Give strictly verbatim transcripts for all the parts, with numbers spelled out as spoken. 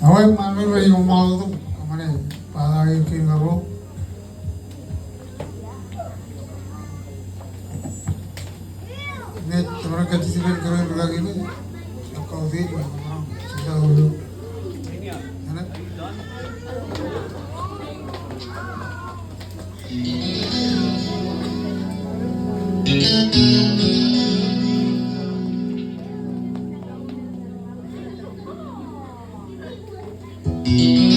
Awa, ṃaanḷọk rej iṃaanḷọk, kōṃṃane, Father Elkin Karo. Ñe jeṃḷọk kajjitōk in kōrā in rikaki ṇe, ij kautiej, ij kautiej. Eḷap.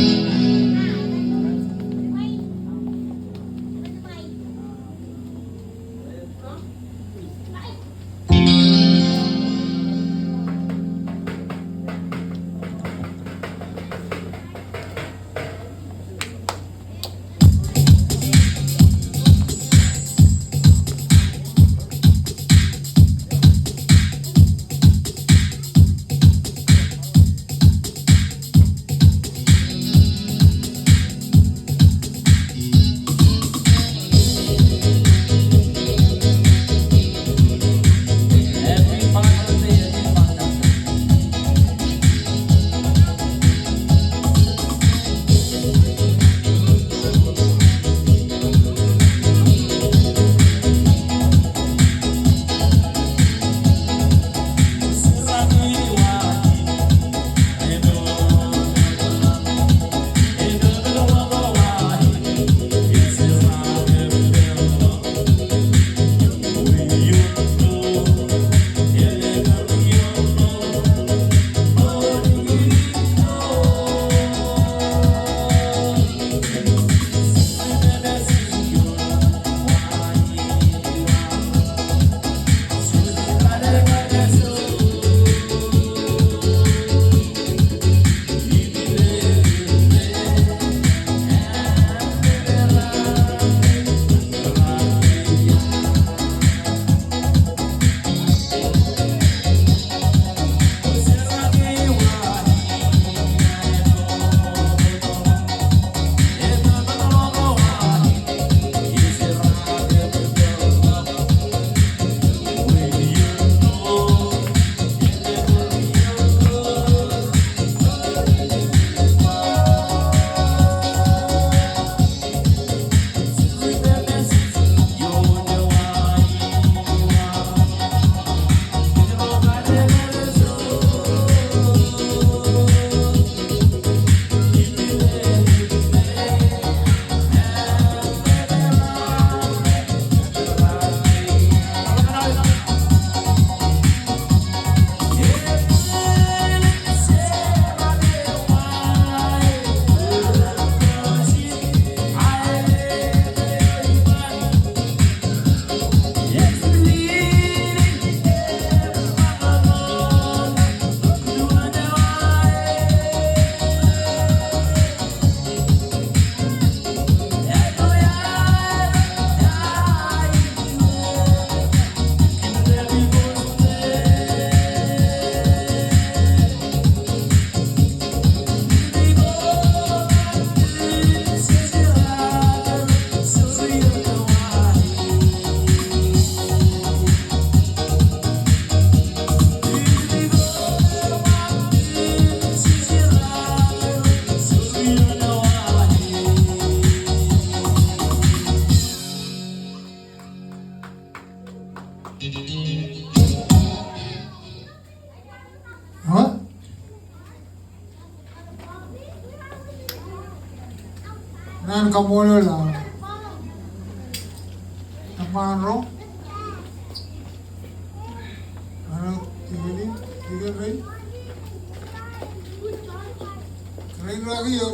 Ñan kaṃṃoolol aō eṃṃaan ro. Āinwōt tikōn, tikōn rein. Rein rōki eo.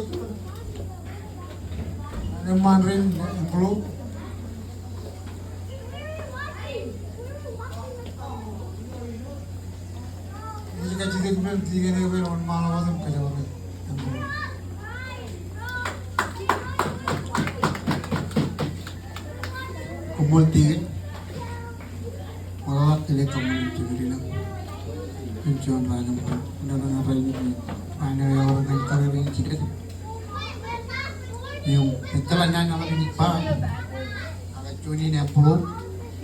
Eṃṃaan rein, eṃṃan ro. Ej kajjitōk men tikōn eo bwe en wōnṃaanḷọk wōt im kōjparok. Koṃṃool tikōn. Ṃōḷā ḷọk ilo kaṃṃoolol tikōn eo. Im juon raan im ṇa ṇa ṇa raan im raan eo eor ñan kōrā in jided. Im ejjeḷọk ñan aḷap in ba, ak juon in envelope,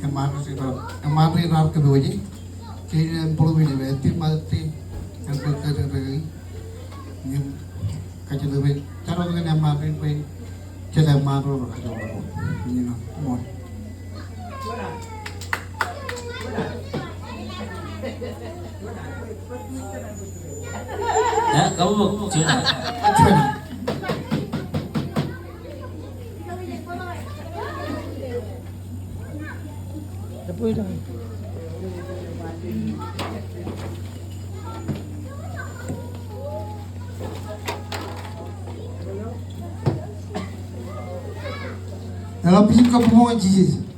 eṃṃaan ro raar, eṃṃaan ro raar kōpooje. Juon in envelope in ej ba happy Mother's Day. Im kōtōpar, im kajjitōk bwe jar wōt kōn eṃṃaan ro in bwe en jet eṃṃaan ro rekajoor. Im ṃool. Ya, kabbokbok, juon. Eḷap ijin kabbokbok ñan Jisōs.